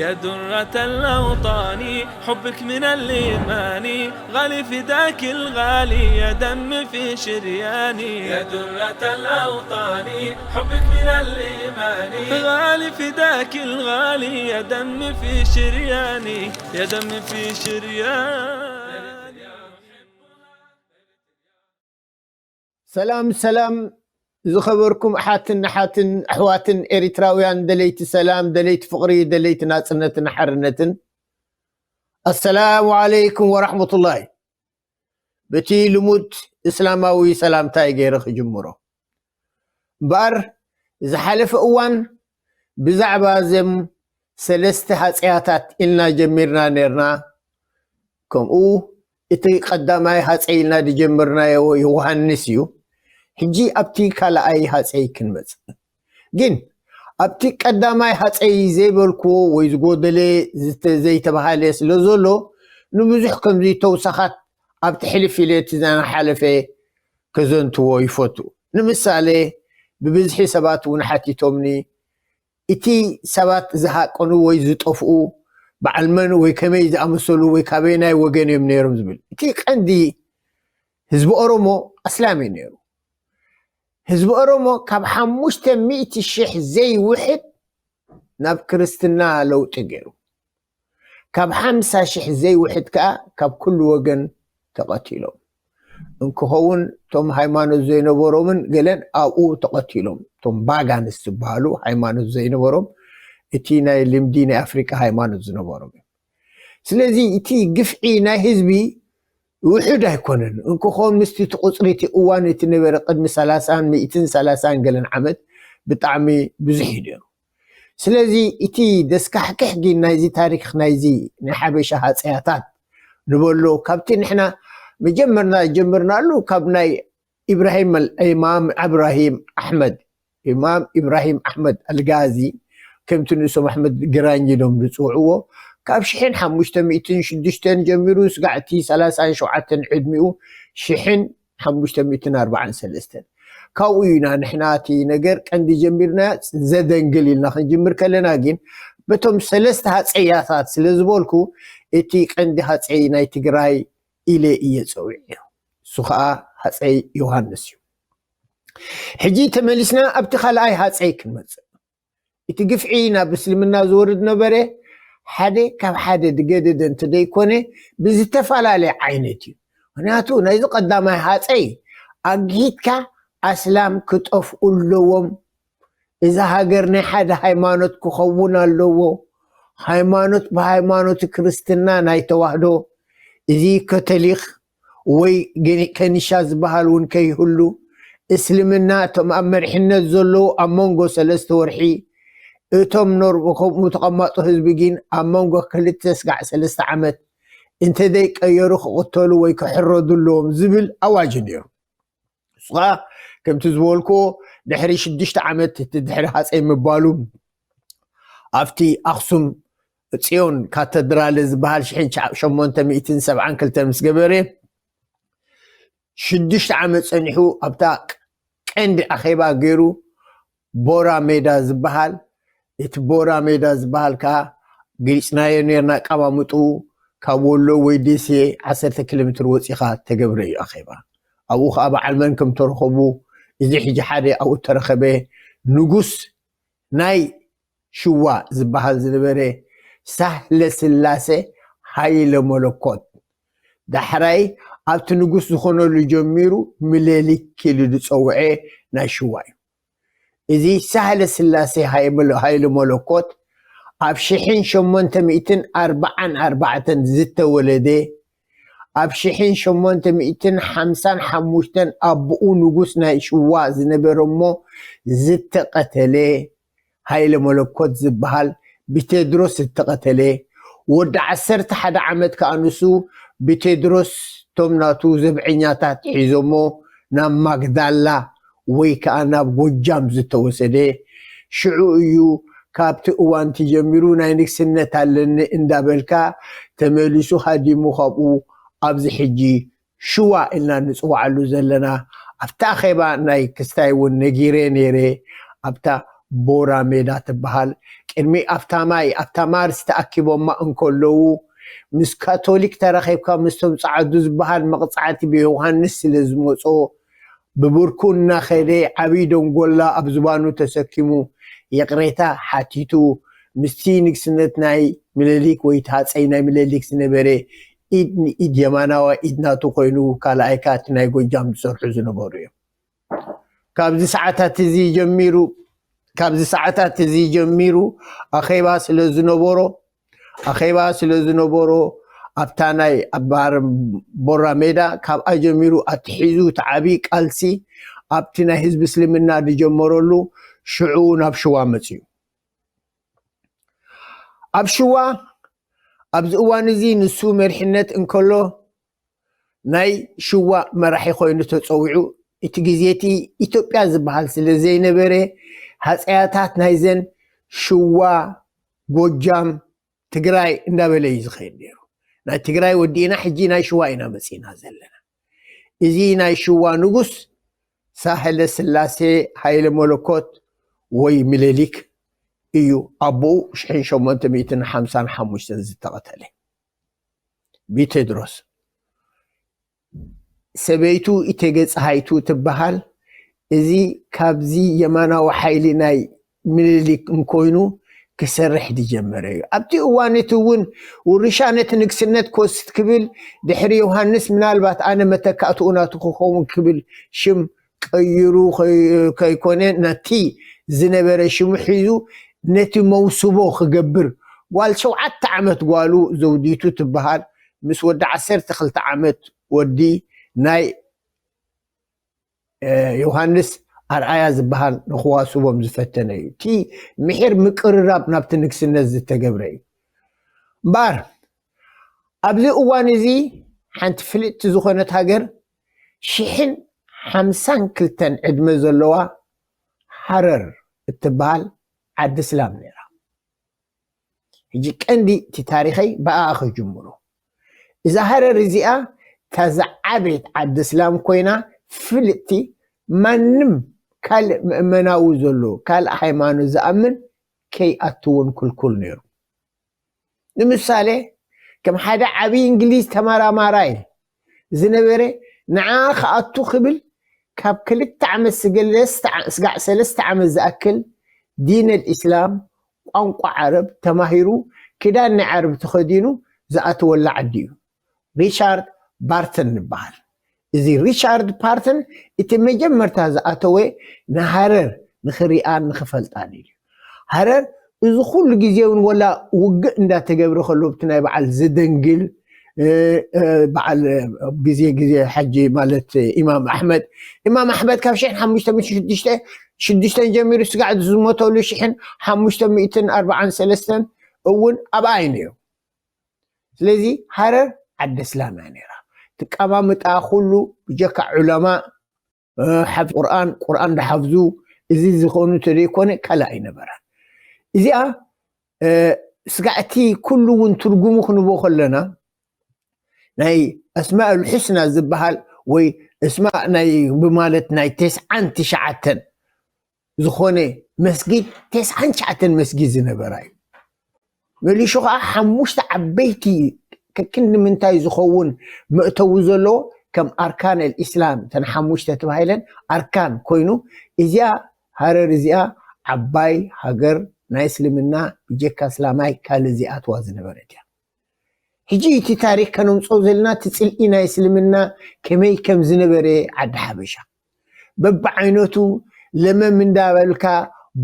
يا درة الأوطان، حبك من الإيمان، غالي فداك الغالي، يا دم في شرياني. يا درة الأوطان، حبك من الإيمان، غالي فداك الغالي، يا دم في شرياني، يا دم في شرياني. ሰላም ሰላም፣ ዝኸበርኩም ኣሓትን ኣሓትን ኣሕዋትን ኤሪትራውያን፣ ደለይቲ ሰላም፣ ደለይቲ ፍቕሪ፣ ደለይቲ ናጽነትን ሓርነትን፣ ኣሰላሙ ዓለይኩም ወራሕመቱላሂ። በቲ ልሙድ እስላማዊ ሰላምታይ ገይረ ክጅምሮ። እምበኣር ዝሓለፈ እዋን ብዛዕባ እዞም ሰለስተ ሃፀያታት ኢልና ጀሚርና ነርና። ከምኡ እቲ ቀዳማይ ሃፀይ ኢልና ዝጀመርናዮ ዮሃንስ እዩ። ሕጂ ኣብቲ ካልኣይ ሃፀይ ክንመጽእ። ግን ኣብቲ ቀዳማይ ሃፀይ ዘይበልክዎ ወይ ዝጎደለ ዝተ-፣ ዘይተባሃለ ስለ ዘሎ፣ ንብዙሕ ከምዚ ተውሳኻት ኣብቲ ሕልፍ ኢለ እቲ ዝሓለፈ ከዘንትዎ ይፈቱ። ንምሳሌ፣ ብብዝሒ ሰባት እውን ሓቲቶምኒ፣ እቲ ሰባት ዝሃቀኑ ወይ ዝጠፍኡ በዓል መን ወይ ከመይ ዝኣመሰሉ ወይ ካበየናይ ወገን እዮም ነይሮም ዝብል። እቲ ቀንዲ ህዝቢ ኦሮሞ ኣስላም እዩ ነይሩ። ህዝቢ ኦሮሞ ካብ ሓሙሽተ ሚእቲ ሽሕ ዘይውሕድ ናብ ክርስትና ለውጢ ገይሩ። ካብ ሓምሳ ሽሕ ዘይውሕድ ከኣ ካብ ኩሉ ወገን ተቐቲሎም። እንክኸውን እቶም ሃይማኖት ዘይነበሮምን ገለን ኣብኡ ተቐቲሎም። እቶም ባጋንስ ዝበሃሉ ሃይማኖት ዘይነበሮም፣ እቲ ናይ ልምዲ ናይ ኣፍሪቃ ሃይማኖት ዝነበሮም እዮም። ስለዚ እቲ ግፍዒ ናይ ህዝቢ ውሑድ ኣይኮነን። እንክኾን ምስቲ እቲ ቁጽሪ እቲ እዋን እቲ ነበረ ቅድሚ ሰላሳን ሚእትን ሰላሳን ገለን ዓመት ብጣዕሚ ብዙሕ እዩ ነይሩ። ስለዚ እቲ ደስካሕክሕ ግን ናይዚ ታሪክ ናይዚ ናይ ሓበሻ ሃፀያታት ንበሎ ካብቲ ንሕና መጀመርና ጀምርናሉ ካብ ናይ ኢብራሂም ኣል-፣ ኢማም እብራሂም ኣሕመድ፣ ኢማም ኢብራሂም ኣሕመድ ኣልጋዚ፣ ከምቲ ንሶም ኣሕመድ ግራኝ ኢሎም ዝፅውዕዎ፣ ካብ ሽሕን ሓሙሽተ ሚእትን ሽዱሽተን ጀሚሩ ስጋዕ እቲ ሰላሳን ሸውዓተን ዕድሚኡ ሽሕን ሓሙሽተ ሚእትን ኣርባዓን ሰለስተን። ካብኡ ኢና ንሕና እቲ ነገር ቀንዲ ጀሚርና ዘደንግል ኢልና ክንጅምር ከለና ግን በቶም ሰለስተ ሃፀያታት ስለ ዝበልኩ እቲ ቀንዲ ሃፀይ ናይ ትግራይ ኢለ እየ ፀዊዐዮ። እሱ ኸዓ ሃፀይ ዮሃንስ እዩ። ሕጂ ተመሊስና ኣብቲ ካልኣይ ሃፀይ ክንመፅእ። እቲ ግፍዒ ናብ እስልምና ዝወርድ ነበረ፣ ሓደ ካብ ሓደ ዝገደደ እንተደይኮነ ብዝተፈላለየ ዓይነት እዩ። ምክንያቱ ናይዚ ቀዳማይ ሃፀይ ኣግሂድካ ኣስላም ክጠፍኡ ኣለዎም፣ እዛ ሃገር ናይ ሓደ ሃይማኖት ክኸውን ኣለዎ፣ ሃይማኖት ብሃይማኖት ክርስትና ናይ ተዋህዶ፣ እዚ ካቶሊክ ወይ ገኒ-፣ ከኒሻ ዝበሃል እውን ከይህሉ፣ እስልምና እቶም ኣብ መሪሕነት ዘለዉ ኣብ መንጎ ሰለስተ ወርሒ፣ እቶም ኖር-፣ ከምኡ ተቐማጦ ህዝቢ ግን ኣብ መንጎ ክልተ ስጋዕ ሰለስተ ዓመት እንተዘይቀየሩ ክቕተሉ ወይ ክሕረዱ ኣለዎም ዝብል ኣዋጅ እዩ ነይሩ። ንሱ ኸዓ ከምቲ ዝበልክዎ ድሕሪ ሽዱሽተ ዓመት እቲ ድሕሪ ሃፀይ ምባሉ ኣብቲ ኣኽሱም ጽዮን ካተድራል ዝበሃል ሽሕን ሸሞንተ ሚእትን ሰብዓን ክልተን ምስ ገበረ ሽዱሽተ ዓመት ጸኒሑ ኣብታ ቀንዲ ኣኼባ ገይሩ ቦራ ሜዳ ዝበሃል፣ እቲ ቦራ ሜዳ ዝበሃል ከኣ ገሊጽናዮ ኔርና ኣቀማምጥኡ ካብ ወሎ ወይ ደሴ ዓሰርተ ኪሎ ሜትር ወጺኻ ተገብረ እዩ ኣኼባ። ኣብኡ ከኣ በዓል መን ከም ተረኸቡ፣ እዚ ሕጂ ሓደ ኣብኡ እተረኸበ ንጉስ ናይ ሽዋ ዝበሃል ዝነበረ ሳህለ ስላሴ ሃይለ መለኮት፣ ዳሕራይ ኣብቲ ንጉስ ዝኾነሉ ጀሚሩ ምለሊክ ኢሉ ዝጸውዐ ናይ ሽዋ እዩ። እዚ ሳህለ ስላሴ ሃይለ መለኮት ኣብ ሽሕን ሸሞንተ ሚእትን ኣርባዓን ኣርባዕተን ዝተወለደ፣ ኣብ ሽሕን ሸሞንተ ሚእትን ሓምሳን ሓሙሽተን ኣቦኡ ንጉስ ናይ ሽዋ ዝነበረ እሞ ዝተቐተለ፣ ሃይለ መለኮት ዝበሃል ብቴድሮስ ዝተቐተለ፣ ወዲ ዓሰርተ ሓደ ዓመት ከኣ ንሱ ብቴድሮስ እቶም ናቱ ዘብዐኛታት ሒዞሞ ናብ ማግዳላ ወይ ከኣ ናብ ጎጃም ዝተወሰደ። ሽዑ እዩ ካብቲ እዋንቲ ጀሚሩ ናይ ንግስነት ኣለኒ እንዳበልካ ተመሊሱ ሃዲሙ ካብኡ ኣብዚ ሕጂ ሽዋ ኢልና ንጽውዓሉ ዘለና። ኣብታ ኣኼባ ናይ ክስታይ እውን ነጊረ ነይረ። ኣብታ ቦራ ሜዳ ትበሃል ቅድሚ ኣብታ ማይ ኣብታ ማርስ ተኣኪቦማ እንከለዉ ምስ ካቶሊክ ተራኺብካ ምስቶም ጸዓዱ ዝበሃል መቕጻዕቲ ብዮሃንስ ስለ ዝመጾ ብብርኩ እናኸደ ዓብዪ ደንጎላ ኣብ ዝባኑ ተሰኪሙ ይቕሬታ ሓቲቱ ምስቲ ንግስነት ናይ ምልሊክ ወይ እቲ ሃፀይ ናይ ምልሊክ ዝነበረ ኢድ ንኢድ የማናዋ ኢድ ናቱ ኮይኑ ካልኣይካ እቲ ናይ ጎጃም ዝሰርሑ ዝነበሩ እዮም። ካብዚ ሰዓታት እዚ ጀሚሩ ካብዚ ሰዓታት እዚ ጀሚሩ ኣኼባ ስለ ዝነበሮ ኣኼባ ስለ ዝነበሮ ኣብታ ናይ ኣባር ቦራ ሜዳ ካብኣ ጀሚሩ ኣትሒዙ እቲ ዓብዪ ቃልሲ ኣብቲ ናይ ህዝቢ እስልምና ዝጀመረሉ ሽዑ ናብ ሽዋ መፅዩ። ኣብ ሽዋ ኣብዚ እዋን እዚ ንሱ መሪሕነት እንከሎ ናይ ሽዋ መራሒ ኮይኑ ተፀዊዑ። እቲ ግዜ እቲ ኢትዮጵያ ዝበሃል ስለ ዘይነበረ ሃፀያታት ናይዘን ሽዋ፣ ጎጃም፣ ትግራይ እንዳበለ እዩ ዝኸይድ ነይሩ። ናይ ትግራይ ወዲእና ሕጂ ናይ ሽዋ ኢና መፂና ዘለና። እዚ ናይ ሽዋ ንጉስ ሳህለ ስላሴ ሃይለ መለኮት ወይ ምልሊክ እዩ። ኣቦኡ ሽሕን ሸሞንተ ሚእትን ሓምሳን ሓሙሽተን ዝተቐተለ ብቴድሮስ። ሰበይቱ እቴጌ ፀሃይቱ ትበሃል። እዚ ካብዚ የማናዊ ሓይሊ ናይ ምልሊክ እንኮይኑ ክሰርሕ ዝጀመረ እዩ። ኣብቲ እዋን እቲ እውን ውርሻ ነቲ ንግስነት ክወስድ ክብል ድሕሪ ዮሃንስ ምናልባት ኣነ መተካእትኡ ናቱ ክኸውን ክብል ሽም ቀይሩ ከይ- ከይኮነ ነቲ ዝነበረ ሽሙ ሒዙ ነቲ መውስቦ ክገብር ጓል ሸውዓተ ዓመት ጓሉ ዘውዲቱ ትበሃል ምስ ወዲ ዓሰርተ ክልተ ዓመት ወዲ ናይ ዮሃንስ ኣርኣያ ዝበሃል ንክዋስቦም ዝፈተነ እዩ። እቲ ምሒር ምቅርራብ ናብቲ ንግስነት ዝተገብረ እዩ። እምበኣር ኣብዚ እዋን እዚ ሓንቲ ፍልጥቲ ዝኾነት ሃገር ሽሕን ሓምሳን ክልተን ዕድመ ዘለዋ ሃረር እትበሃል ዓዲ እስላም ነይራ። ሕጂ ቀንዲ እቲ ታሪኸይ ብኣኣ ክጅምሮ። እዛ ሃረር እዚኣ እታ ዝዓበየት ዓዲ እስላም ኮይና ፍልጥቲ ማንም ካልእ ምእመናዊ ዘሎ ካልእ ሃይማኖት ዝኣምን ከይኣትውን ክልኩል ነይሩ። ንምሳሌ ከም ሓደ ዓብዪ እንግሊዝ ተመራማራይ ዝነበረ ንዓ ክኣቱ ክብል ካብ ክልተ ዓመት ስጋዕ ሰለስተ ዓመት ዝኣክል ዲን ኣልኢስላም ቋንቋ ዓረብ ተማሂሩ ክዳን ናይ ዓረብ ተኸዲኑ ዝኣተወላ ዓዲ እዩ። ሪቻርድ ባርተን ይበሃል። እዚ ሪቻርድ ባርተን እቲ መጀመርታ ዝኣተወ ንሃረር ንኽሪኣን ንኽፈልጣን እዩ። ሃረር እዚ ኩሉ ግዜ እውን ወላ ውግእ እንዳተገብረ ከሎ ብቲ ናይ በዓል ዝደንግል በዓል ግዜ ግዜ ሓጂ ማለት ኢማም ኣሕመድ ኢማም ኣሕመድ ካብ ሽሕን ሓሙሽተ ሚእትን ሽዱሽተ ሽዱሽተን ጀሚሩ ስጋዕ ዝሞተሉ ሽሕን ሓሙሽተ ሚእትን ኣርባዓን ሰለስተን እውን ኣብኣ እዩ ነይሩ። ስለዚ ሃረር ዓዲ እስላም እያ ነይራ። ትቀማምጣ ኩሉ ብጀካ ዑለማ ሓፍዝ ቁርኣን ቁርኣን ዝሓፍዙ እዚ ዝኾኑ ተዘይኮነ ካልእ ኣይነበራን። እዚኣ ስጋዕቲ ኩሉ እውን ትርጉሙ ክንቦ ከለና ናይ ኣስማእ ልሑስና ዝበሃል ወይ እስማእ ናይ ብማለት ናይ ተስዓን ትሽዓተን ዝኾነ መስጊድ ተስዓን ትሽዓተን መስጊድ ዝነበራ እዩ። መሊሹ ከዓ ሓሙሽተ ዓበይቲ ከክንዲ ምንታይ ዝኸውን መእተዊ ዘለዎ ከም ኣርካን ኣልኢስላም ተን ሓሙሽተ ተባሂለን ኣርካን ኮይኑ እዚኣ ሃረር እዚኣ ዓባይ ሃገር ናይ እስልምና ብጀካ እስላማይ ካልእ እዚኣትዋ ዝነበረት እያ። ሕጂ እቲ ታሪክ ከነምፅኦ ዘለና እቲ ፅልኢ ናይ እስልምና ከመይ ከም ዝነበረ ዓዲ ሓበሻ በብዓይነቱ ለመም እንዳበልካ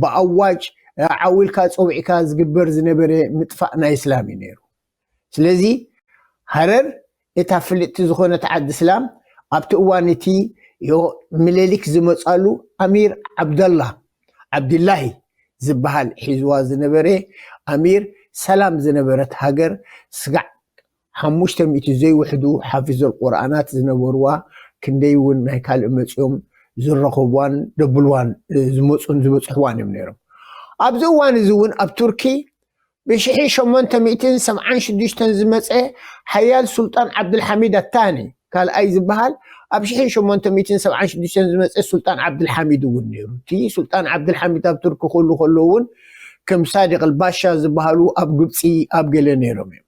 ብኣዋጅ ዓዊልካ ፀዊዕካ ዝግበር ዝነበረ ምጥፋእ ናይ እስላም እዩ ነይሩ። ስለዚ ሃረር እታ ፍልጥቲ ዝኾነት ዓዲ እስላም ኣብቲ እዋን እቲ ምልሊክ ዝመፃሉ ኣሚር ዓብደላ ዓብድላሂ ዝበሃል ሒዝዋ ዝነበረ ኣሚር ሰላም ዝነበረት ሃገር ስጋዕ ሓሙሽተ ሚእቲ ዘይውሕዱ ሓፊዞል ቁርኣናት ዝነበርዋ ክንደይ እውን ናይ ካልእ መፂኦም ዝረኸብዋን ደብልዋን ዝመፁን ዝበፅሕዋን እዮም ነይሮም። ኣብዚ እዋን እዚ እውን ኣብ ቱርኪ ብሽሕን ሸሞንተ ሚእትን ሰብዓን ሽዱሽተን ዝመፀ ሓያል ሱልጣን ዓብዱልሓሚድ ኣታኒ ካልኣይ ዝበሃል ኣብ ሽሕን ሸሞንተ ሚእትን ሰብዓን ሽዱሽተን ዝመፀ ሱልጣን ዓብዱልሓሚድ እውን ነይሩ። እቲ ሱልጣን ዓብዱልሓሚድ ኣብ ቱርኪ ክህሉ ከሎ እውን ከም ሳዲቅ ኣልባሻ ዝበሃሉ ኣብ ግብፂ ኣብ ገለ ነይሮም እዮም።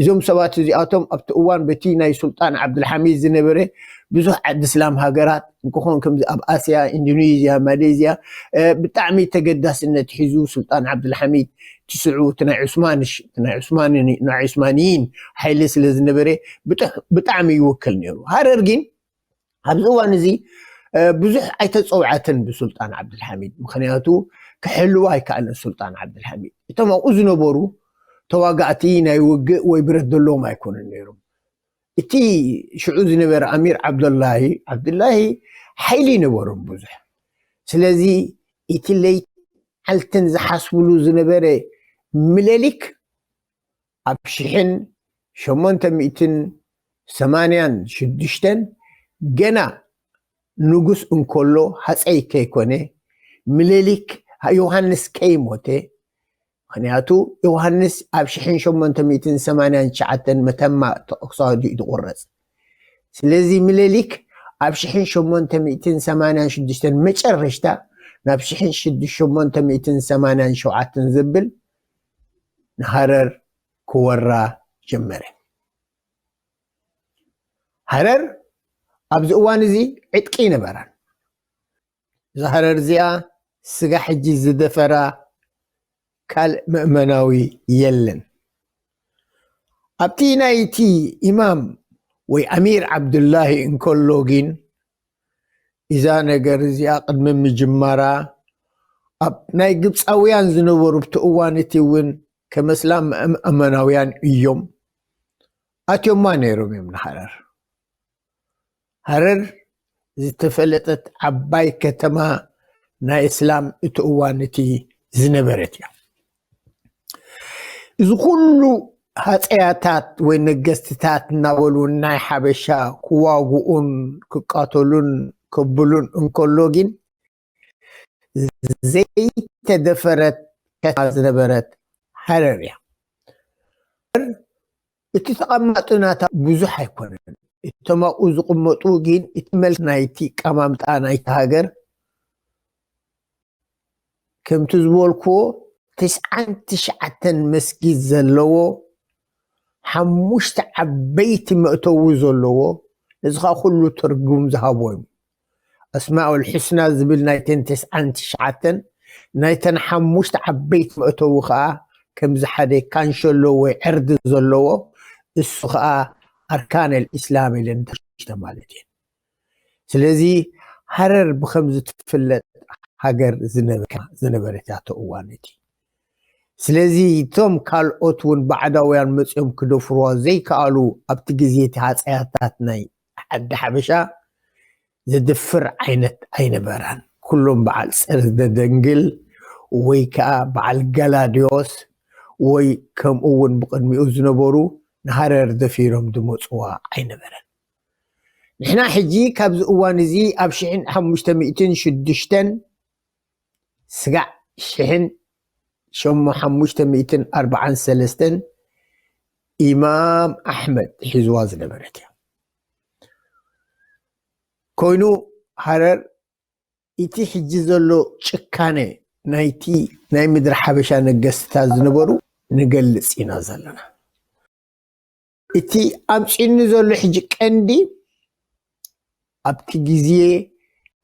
እዞም ሰባት እዚኣቶም ኣብቲ እዋን በቲ ናይ ሱልጣን ዓብዱልሓሚድ ዝነበረ ብዙሕ ዓዲ እስላም ሃገራት እንክኾን ከምዚ ኣብ ኣስያ፣ ኢንዶኔዝያ፣ ማሌዝያ ብጣዕሚ ተገዳስነት ሒዙ ሱልጣን ዓብዱልሓሚድ ትስዑ እቲ ናይ ዑስማን ናይ ዑስማንይን ሓይሊ ስለ ዝነበረ ብጣዕሚ ይውክል ነይሩ። ሃረር ግን ኣብዚ እዋን እዚ ብዙሕ ኣይተፀውዐትን ብሱልጣን ዓብዱልሓሚድ፣ ምክንያቱ ክሕልዋ ኣይከኣለን ሱልጣን ዓብዱልሓሚድ። እቶም ኣብኡ ዝነበሩ ተዋጋእቲ ናይ ውግእ ወይ ብረት ዘለዎም ኣይኮኑን ነይሮም። እቲ ሽዑ ዝነበረ ኣሚር ዓብዱላሂ ዓብዱላሂ ሓይሊ ይነበሮም ብዙሕ። ስለዚ እቲ ለይት ዓልትን ዝሓስብሉ ዝነበረ ምለሊክ ኣብ ሽሕን ሸሞንተ ሚእትን ሰማንያን ሽዱሽተን ገና ንጉስ እንከሎ ሃፀይ ከይኮነ ምለሊክ ዮሃንስ ከይሞተ ምክንያቱ ዮሃንስ ኣብ ሽሕን ሸሞንተ ሚእትን ሰማንያን ትሽዓተን መተማ ተክሳዱ እዩ ዝቁረፅ። ስለዚ ምለሊክ ኣብ ሽሕን ሸሞንተ ሚእትን ሰማንያን ሽዱሽተን መጨረሽታ ናብ ሽሕን ሸሞንተ ሚእትን ሰማንያን ሸውዓተን ዘብል ንሃረር ክወራ ጀመረ። ሃረር ኣብዚ እዋን እዚ ዕጥቂ ይነበራን። እዛ ሃረር እዚኣ ስጋ ሕጂ ዝደፈራ ካልእ ምእመናዊ የለን። ኣብቲ ናይቲ ኢማም ወይ ኣሚር ዓብዱላሂ እንከሎ ግን እዛ ነገር እዚኣ ቅድሚ ምጅማራ ኣብ ናይ ግብፃውያን ዝነበሩ ኣብቲ እዋን እቲ እውን ከም እስላም ምእመናውያን እዮም ኣትዮማ ነይሮም እዮም ንሃረር። ሃረር ዝተፈለጠት ዓባይ ከተማ ናይ እስላም እቲ እዋን እቲ ዝነበረት እያ። እዚ ኩሉ ሃፀያታት ወይ ነገስትታት እናበሉ ናይ ሓበሻ ክዋግኡን ክቃተሉን ከብሉን እንከሎ ግን ዘይተደፈረት ከተማ ዝነበረት ሃረር እያ። እቲ ተቐማጦ ናታ ብዙሕ ኣይኮነን። እቶም ኣብኡ ዝቕመጡ ግን እቲ መልክ ናይቲ ቀማምጣ ናይቲ ሃገር ከምቲ ዝበልክዎ ትስዓን ትሽዓተን መስጊድ ዘለዎ ሓሙሽተ ዓበይቲ መእተዊ ዘለዎ ነዚ ከዓ ኩሉ ትርጉም ዝሃቦ እዩ። ኣስማኡል ሑስና ዝብል ናይተን ተስዓን ትሽዓተን ናይተን ሓሙሽተ ዓበይቲ መእተዊ ከዓ ከምዚ ሓደ ካንሸሎ ወይ ዕርዲ ዘለዎ እሱ ከዓ ኣርካን ኣልእስላም ኢለን ተሽተ ማለት እየን። ስለዚ ሃረር ብከምዚ ትፍለጥ ሃገር ዝነበረት እያ እቲ እዋን እቲ። ስለዚ እቶም ካልኦት እውን ባዕዳውያን መፅኦም ክደፍርዋ ዘይከኣሉ ኣብቲ ግዜ እቲ ሃፀያታት ናይ ዓዲ ሓበሻ ዘድፍር ዓይነት ኣይነበራን። ኩሎም በዓል ፀርደ ደንግል ወይ ከዓ በዓል ገላዲዮስ ወይ ከምኡ እውን ብቅድሚኡ ዝነበሩ ንሃረር ደፊሮም ዝመፅዋ ኣይነበረን። ንሕና ሕጂ ካብዚ እዋን እዚ ኣብ ሽሕን ሓሙሽተ ሚእትን ሽዱሽተን ስጋዕ ሽሕን ሸሞ ሓሙሽተ ሚእትን ኣርባዓን ሰለስተን ኢማም ኣሕመድ ሒዝዋ ዝነበረት እያ። ኮይኑ ሃረር እቲ ሕጂ ዘሎ ጭካነ ናይቲ ናይ ምድሪ ሓበሻ ነገስትታት ዝነበሩ ንገልጽ ኢና ዘለና። እቲ ኣምፂኒ ዘሎ ሕጂ ቀንዲ ኣብቲ ግዜ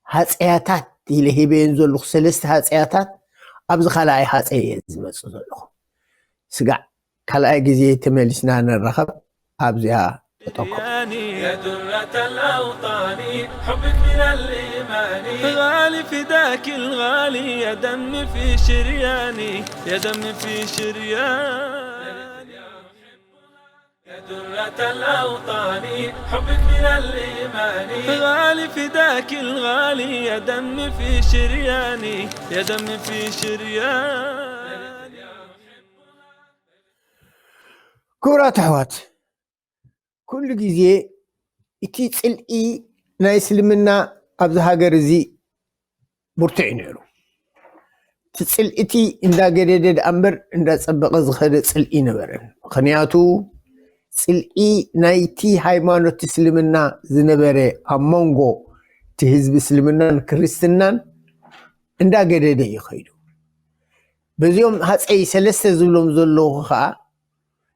ሃፀያታት ኢለ ሂበየን ዘለኹ ሰለስተ ሃፀያታት ኣብዚ ካልኣይ ሃፀይ እየ ዝመፅእ ዘለኹ። ስጋዕ ካልኣይ ግዜ ተመሊስና ንራኸብ ኣብዚኣ ተጠቀሙ። يا درة الأوطان، حبك من الإيمان. غالي فداك الغالي، يا دم في شرياني، يا دم في شرياني. يا درة الأوطان، حبك من الإيمان. غالي فداك الغالي، يا دم في شرياني، يا دم في شرياني. ክቡራት ኣሕዋት፣ ኩሉ ግዜ እቲ ጽልኢ ናይ እስልምና ኣብዚ ሃገር እዚ ብርቱዕ እዩ ነይሩ። እቲ ጽልኢ እቲ እንዳገደደ ደኣ እምበር እንዳጸበቐ ዝኸደ ጽልኢ ነበረን። ምኽንያቱ ጽልኢ ናይቲ ሃይማኖት እስልምና ዝነበረ ኣብ መንጎ እቲ ህዝቢ እስልምናን ክርስትናን እንዳገደደ እዩ ከይዱ። በዚኦም ሃፀይ ሰለስተ ዝብሎም ዘለኹ ከዓ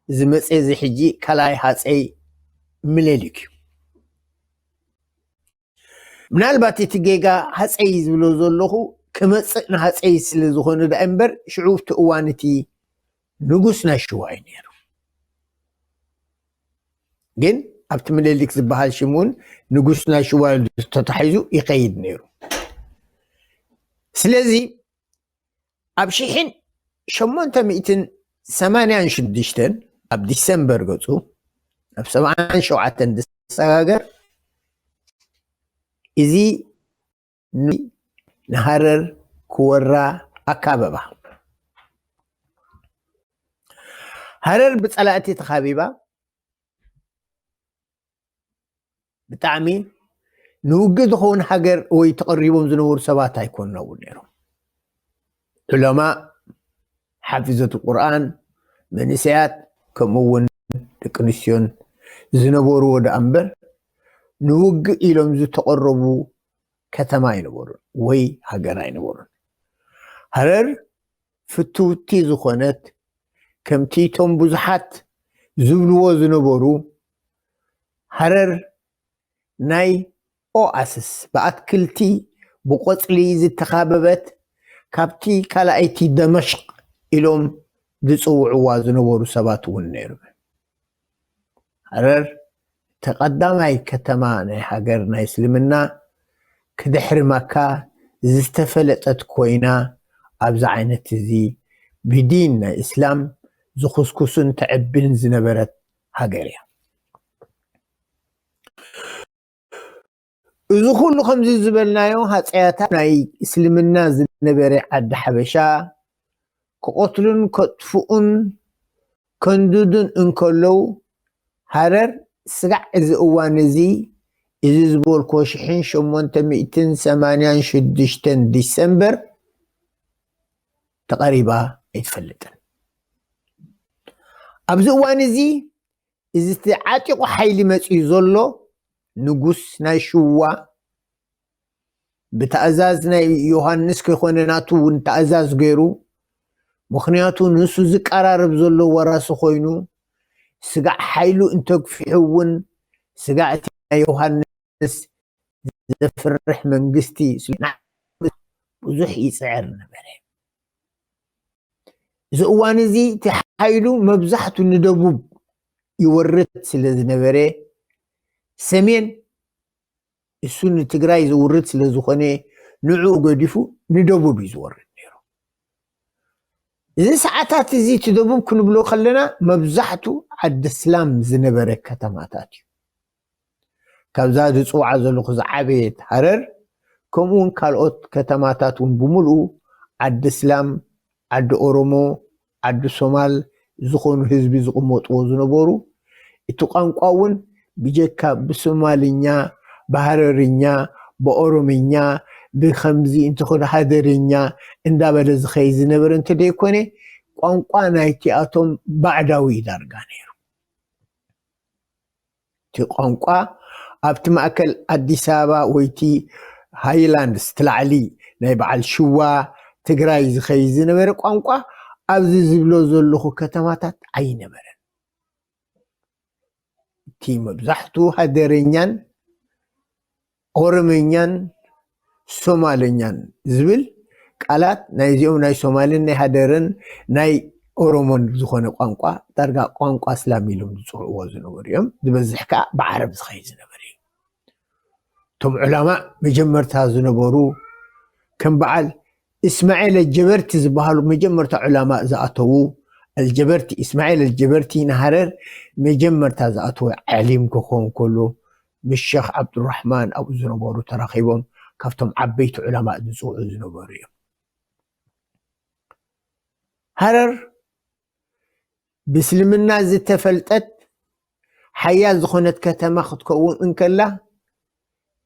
ዝመፀ እዚ ሕጂ ካልኣይ ሃፀይ ምኒልክ እዩ። ምናልባት እቲ ጌጋ ሃፀይ ዝብሎ ዘለኹ ክመፅእ ንሃፀይ ስለ ዝኾነ ዳኣ እምበር ሽዑ እቲ እዋን እቲ ንጉስ ናይ ሽዋ እዩ ነይሩ። ግን ኣብቲ ምኒልክ ዝበሃል ሽም እውን ንጉስ ናይ ሽዋ ኢሉ ተታሒዙ ይኸይድ ነይሩ። ስለዚ ኣብ ሽሕን ሸሞንተ ሚእትን ሰማንያን ሽዱሽተን ኣብ ዲሰምበር ገፁ ኣብ ሰብዓን ሸውዓተን ዝሰጋገር እዚ ንሃረር ክወራ ኣካበባ። ሃረር ብፀላእቲ ተኻቢባ ብጣዕሚ ንውግእ ዝኸውን ሃገር ወይ ተቐሪቦም ዝነበሩ ሰባት ኣይኮኑን እውን ነይሮም። ዑለማ፣ ሓፊዘት ቁርኣን፣ መንእሰያት ከምኡ እውን ደቂ ኣንስትዮን ዝነበርዎ ደኣ እምበር ንውግእ ኢሎም ዝተቐረቡ ከተማ ኣይነበሩን ወይ ሃገር ኣይነበሩን። ሃረር ፍትውቲ ዝኾነት ከምቲ እቶም ብዙሓት ዝብልዎ ዝነበሩ ሃረር ናይ ኦኣስስ ብኣትክልቲ ብቆፅሊ ዝተኻበበት ካብቲ ካልኣይቲ ደመሽቅ ኢሎም ዝፅውዕዋ ዝነበሩ ሰባት እውን ነይሩ። ሃረር ተቐዳማይ ከተማ ናይ ሃገር ናይ እስልምና ክድሕሪ መካ ዝተፈለጠት ኮይና ኣብዚ ዓይነት እዚ ብዲን ናይ እስላም ዝኹስኩስን ተዕብን ዝነበረት ሃገር እያ። እዚ ኩሉ ከምዚ ዝበልናዮ ሃፀያታት ናይ እስልምና ዝነበረ ዓዲ ሓበሻ ክቐትሉን ከጥፍኡን ከንድዱን እንከለዉ ሃረር ስጋዕ እዚ እዋን እዚ እዚ ዝበልኮ ሽሕን ሸሞንተ ሚእትን ሰማንያን ሽዱሽተን ዲሰምበር ተቐሪባ ኣይትፈልጥን። ኣብዚ እዋን እዚ እዚ እቲ ዓጢቑ ሓይሊ መፂኡ ዘሎ ንጉስ ናይ ሽዋ ብታእዛዝ ናይ ዮሃንስ ከይኮነ ናቱ እውን ታእዛዝ ገይሩ፣ ምኽንያቱ ንሱ ዝቀራረብ ዘሎ ወራሲ ኮይኑ ስጋዕ ሓይሉ እንተግፊሑ እውን ስጋዕ እቲ ናይ ዮሃንስ ዘፍርሕ መንግስቲ ብዙሕ ይፅዕር ነበረ። እዚ እዋን እዚ እቲ ሓይሉ መብዛሕቱ ንደቡብ ይወርድ ስለ ዝነበረ ሰሜን እሱ ንትግራይ ዝውርድ ስለ ዝኾነ ንዕኡ ገዲፉ ንደቡብ እዩ ዝወርድ ነይሩ። እዚ ሰዓታት እዚ እቲ ደቡብ ክንብሎ ከለና መብዛሕቱ ዓዲ እስላም ዝነበረ ከተማታት እዩ። ካብዛ ዝፅውዓ ዘለኹ ዝዓበየት ሃረር ከምኡ እውን ካልኦት ከተማታት እውን ብምልኡ ዓዲ እስላም፣ ዓዲ ኦሮሞ፣ ዓዲ ሶማል ዝኾኑ ህዝቢ ዝቕመጥዎ ዝነበሩ እቲ ቋንቋ እውን ብጀካ ብሶማልኛ፣ ብሃረርኛ፣ ብኦሮምኛ፣ ብኸምዚ እንተኾነ ሃደርኛ እንዳበለ ዝኸይድ ዝነበረ እንተደይኮነ ቋንቋ ናይቲኣቶም ባዕዳዊ ዳርጋ ነይሩ። እቲ ቋንቋ ኣብቲ ማእከል ኣዲስ ኣበባ ወይቲ ሃይላንድስ ትላዕሊ ናይ በዓል ሽዋ ትግራይ ዝኸይድ ዝነበረ ቋንቋ ኣብዚ ዝብሎ ዘለኹ ከተማታት ኣይነበረን። እቲ መብዛሕቱ ሃደረኛን ኦሮመኛን ሶማለኛን ዝብል ቃላት ናይዚኦም ናይ ሶማልን ናይ ሃደርን ናይ ኦሮሞን ዝኾነ ቋንቋ ዳርጋ ቋንቋ እስላም ኢሎም ዝፅውዕዎ ዝነበሩ እዮም። ዝበዝሕ ከዓ ብዓረብ ዝኸይድ ዝነበረ እዩ። እቶም ዑላማ መጀመርታ ዝነበሩ ከም በዓል እስማኤል ኣልጀበርቲ ዝበሃሉ መጀመርታ ዑላማ ዝኣተዉ ኣልጀበርቲ፣ እስማኤል ኣልጀበርቲ ንሃረር መጀመርታ ዝኣተወ ዓሊም ክኸውን ከሎ ምስ ሸኽ ዓብዱራሕማን ኣብኡ ዝነበሩ ተራኺቦም ካብቶም ዓበይቲ ዑላማ ዝፅውዑ ዝነበሩ እዮም። ሃረር ብእስልምና ዝተፈልጠት ሓያል ዝኾነት ከተማ ክትከውን እንከላ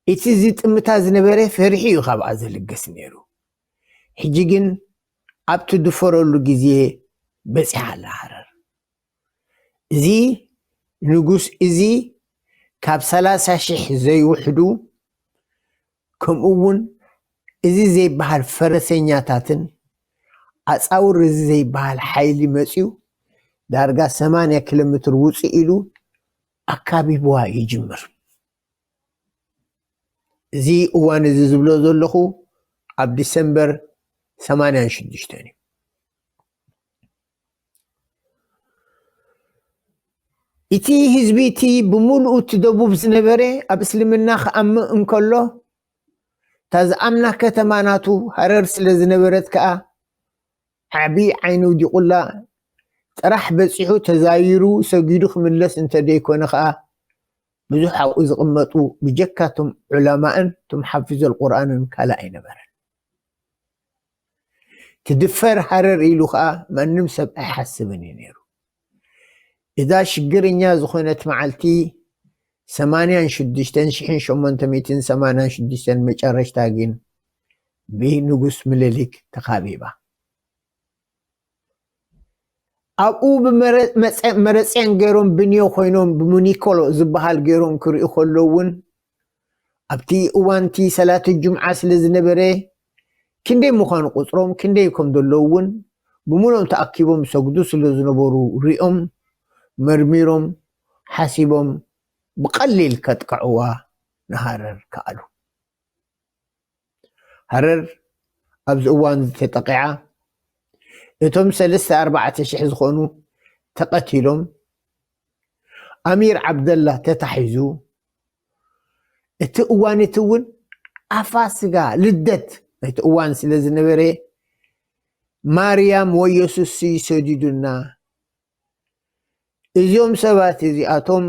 እቲ ዝጥምታ ዝነበረ ፈሪሒ እዩ ካብኣ ዝልገስ ነይሩ። ሕጂ ግን ኣብ ትድፈረሉ ግዜ በፂሓ ኣላ ሃረር። እዚ ንጉስ እዚ ካብ ሰላሳ ሽሕ ዘይውሕዱ ከምኡ እውን እዚ ዘይበሃል ፈረሰኛታትን ኣጻውር እዚ ዘይበሃል ሓይሊ መጺኡ ዳርጋ ሰማንያ ኪሎ ሜትር ውፅእ ኢሉ ኣካቢብዋ ይጅምር። እዚ እዋን እዚ ዝብሎ ዘለኹ ኣብ ዲሰምበር ሰማንያን ሽዱሽተን እዩ። እቲ ህዝቢ እቲ ብምሉኡ እቲ ደቡብ ዝነበረ ኣብ እስልምና ክኣምን እንከሎ፣ እታ ዝኣምና ከተማ ናቱ ሃረር ስለ ዝነበረት ከኣ፣ ዓቢ ዓይኑ ዲቁላ ጥራሕ በጺሑ ተዛይሩ ሰጊዱ ክምለስ እንተ ደይኮነ ከኣ፣ ብዙሕ ኣብኡ ዝቕመጡ ብጀካ እቶም ዑለማእን እቶም ሓፊዘል ቁርኣንን ካልእ ኣይነበረን። ትድፈር ሃረር ኢሉ ከኣ ማንም ሰብ ኣይሓስብን እዩ ነይሩ። እዛ ሽግርኛ ዝኾነት መዓልቲ ሰማንያን ሽዱሽተን ሽሕን ሸሞንተ ሚእትን ሰማንያን ሽዱሽተን መጨረሽታ ግን ብንጉስ ምኒልክ ተኻቢባ። ኣብኡ ብመረ-፣ መጸ-፣ መረጽያን ገይሮም ብንዮ ኮይኖም ብሙኒኮሎ ዝበሃል ገይሮም ክርእዩ ከለዉ እውን ኣብቲ እዋንቲ ሰላት ጁምዓ ስለ ዝነበረ ክንደይ ምዃኑ ቁጽሮም ክንደይ ከም ዘለዉ እውን ብምሎም ተኣኪቦም ሰግዱ ስለ ዝነበሩ ሪኦም መርሚሮም ሓሲቦም ብቐሊል ከጥቅዕዋ ንሃረር ከኣሉ። ሃረር ኣብዚ እዋን ተጠቂዓ እቶም ሰለስተ ኣርባዕተ ሽሕ ዝኾኑ ተቐቲሎም ኣሚር ዓብደላ ተታሒዙ። እቲ እዋን እቲ እውን ኣፋስጋ ልደት ናይቲ እዋን ስለ ዝነበረ ማርያም ወይ የሱስ ይሰዲዱና። እዚኦም ሰባት እዚኣቶም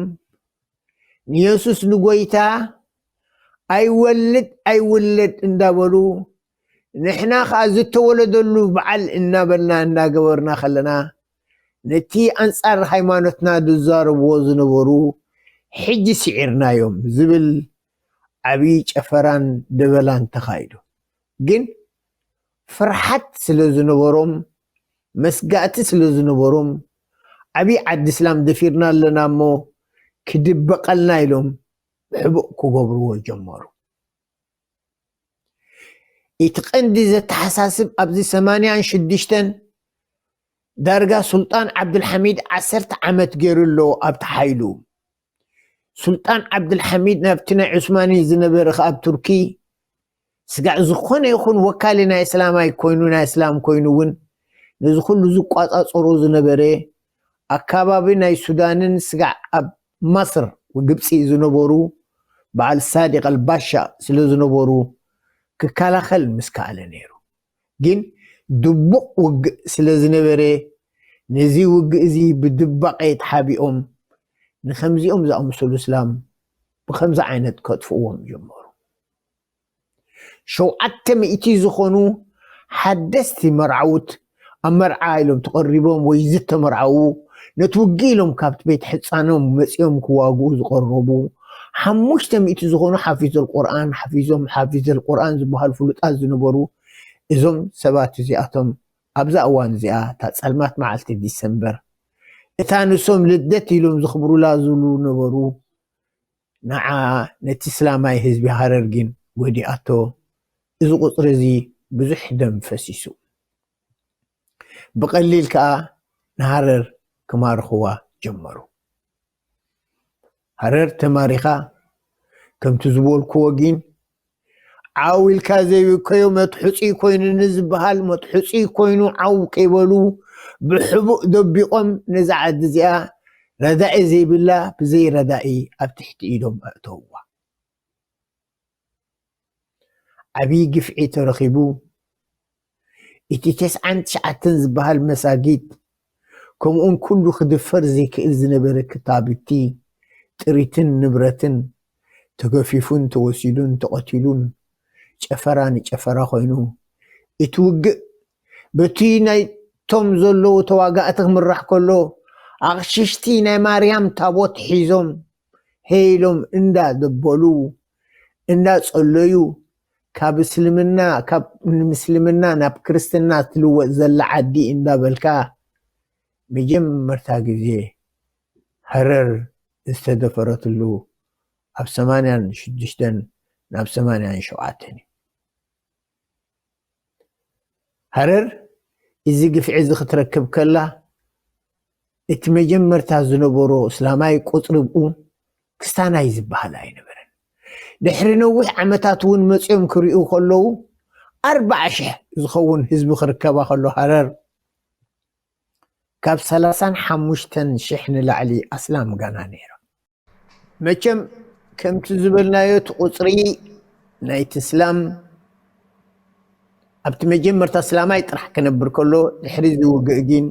ንየሱስ ንጎይታ ኣይወልድ ኣይውለድ እንዳበሉ ንሕና ኸዓ ዝተወለደሉ በዓል እናበልና እናገበርና ከለና ነቲ ኣንጻር ሃይማኖትና ዝዛረብዎ ዝነበሩ ሕጂ ስዒርናዮም ዝብል ዓብዪ ጨፈራን ደበላን ተኻይዱ። ግን ፍርሓት ስለ ዝነበሮም መስጋእቲ ስለ ዝነበሮም ዓብዪ ዓዲ እስላም ደፊርና ኣለና እሞ ክድበቐልና ኢሎም ብሕቡእ ክገብርዎ ጀመሩ። እቲ ቀንዲ ዘተሓሳስብ ኣብዚ ሰማንያን ሽዱሽተን ዳርጋ ሱልጣን ዓብዱልሓሚድ ዓሰርተ ዓመት ገይሩ ኣሎ ኣብቲ ሓይሉ። ሱልጣን ዓብዱልሓሚድ ናብቲ ናይ ዑስማኒ ዝነበረ ከኣ ኣብ ቱርኪ ስጋዕ ዝኾነ ይኹን ወካሊ ናይ እስላማይ ኮይኑ ናይ እስላም ኮይኑ እውን ነዚ ኩሉ ዝቋጻጸሮ ዝነበረ ኣካባቢ ናይ ሱዳንን ስጋዕ ኣብ ማስር ግብፂ ዝነበሩ በዓል ሳዲቅ ኣልባሻ ስለ ዝነበሩ ክከላኸል ምስ ከኣለ ነይሩ። ግን ድቡቕ ውግእ ስለ ዝነበረ ነዚ ውግእ እዚ ብድባቐ ተሓቢኦም ንኸምዚኦም ዝኣመሰሉ እስላም ብኸምዚ ዓይነት ከጥፍእዎም ጀመሩ። ሸውዓተ ሚእቲ ዝኾኑ ሓደስቲ መርዓውት ኣብ መርዓ ኢሎም ተቐሪቦም ወይ ዝተመርዓዉ ነቲ ውግእ ኢሎም ካብቲ ቤት ሕፃኖም መፂኦም ክዋግኡ ዝቐረቡ ሓሙሽተ ሚእቲ ዝኾኑ ሓፊዘል ቁርኣን ሓፊዞም ሓፊዘል ቁርኣን ዝበሃሉ ፍሉጣት ዝነበሩ እዞም ሰባት እዚኣቶም ኣብዛ እዋን እዚኣ እታ ጸልማት መዓልቲ ዲሰምበር እታ ንሶም ልደት ኢሎም ዝኽብሩላ ዝብሉ ነበሩ። ንዓ ነቲ እስላማይ ህዝቢ ሃረር ግን ጎዲኣቶ። እዚ ቁጽሪ እዚ ብዙሕ ደም ፈሲሱ። ብቐሊል ከኣ ንሃረር ክማርኽዋ ጀመሩ። ሃረር ተማሪኻ ከምቲ ዝበልክዎ ግን ዓው ኢልካ ዘይብከዮ መትሑጺ ኮይኑ ንዝበሃል መትሑጺ ኮይኑ ዓው ከይበሉ ብሕቡእ ደቢቖም ነዛ ዓዲ እዚኣ ረዳኢ ዘይብላ ብዘይ ረዳኢ ኣብ ትሕቲ ኢዶም ኣእተውዋ። ዓብዪ ግፍዒ ተረኺቡ። እቲ ተስዓን ትሽዓተን ዝበሃል መሳጊድ ከምኡውን ኩሉ ክድፈር ዘይክእል ዝነበረ ክታብቲ ጥሪትን ንብረትን ተገፊፉን ተወሲዱን ተቐቲሉን ጨፈራ ንጨፈራ ኮይኑ እቲ ውግእ በቲ ናይቶም ዘለዉ ተዋጋእቲ ክምራሕ ከሎ ኣቕሽሽቲ ናይ ማርያም ታቦት ሒዞም ሄይሎም እንዳደበሉ እንዳጸለዩ ካብ እስልምና ካብ ንምስልምና ናብ ክርስትና ትልወጥ ዘላ ዓዲ እንዳበልካ መጀመርታ ግዜ ሃረር ዝተደፈረትሉ ኣብ ሰማንያን ሽዱሽተን ናብ ሰማንያን ሸውዓተን እዩ። ሃረር እዚ ግፍዒ እዚ ክትረክብ ከላ እቲ መጀመርታ ዝነበሮ እስላማይ ቁፅሪ ብኡ ክስታናይ ዝበሃል ኣይነበረን። ድሕሪ ነዊሕ ዓመታት እውን መፅኦም ክሪኡ ከለዉ ኣርባዓ ሽሕ ዝኸውን ህዝቢ ክርከባ ከሎ ሃረር ካብ ሰላሳን ሓሙሽተን ሽሕ ንላዕሊ ኣስላም ጋና ነይሮም። መቸም ከምቲ ዝበልናዮ እቲ ቁፅሪ ናይቲ እስላም ኣብቲ መጀመርታ እስላማይ ጥራሕ ክነብር ከሎ ድሕሪ ዝውግእ ግን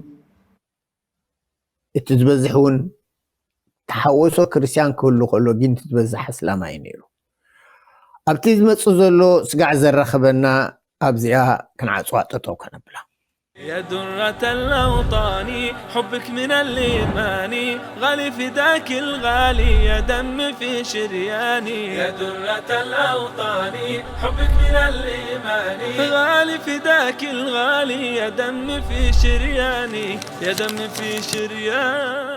እቲ ዝበዝሕ እውን ተሓወሶ ክርስቲያን ክህሉ ከሎ ግን እቲ ዝበዝሕ ኣስላማይ ነይሩ። ኣብቲ ዝመፅእ ዘሎ ስጋዕ ዘራኽበና ኣብዚኣ ክንዓፅዋ ጠጠው ከነብላ። يا درة الأوطان، حبك من الإيمان، غالي فداك الغالي، يا دم في شرياني. يا درة الأوطان، حبك من الإيمان، غالي فداك الغالي، يا دم في شرياني، يا دم في شرياني.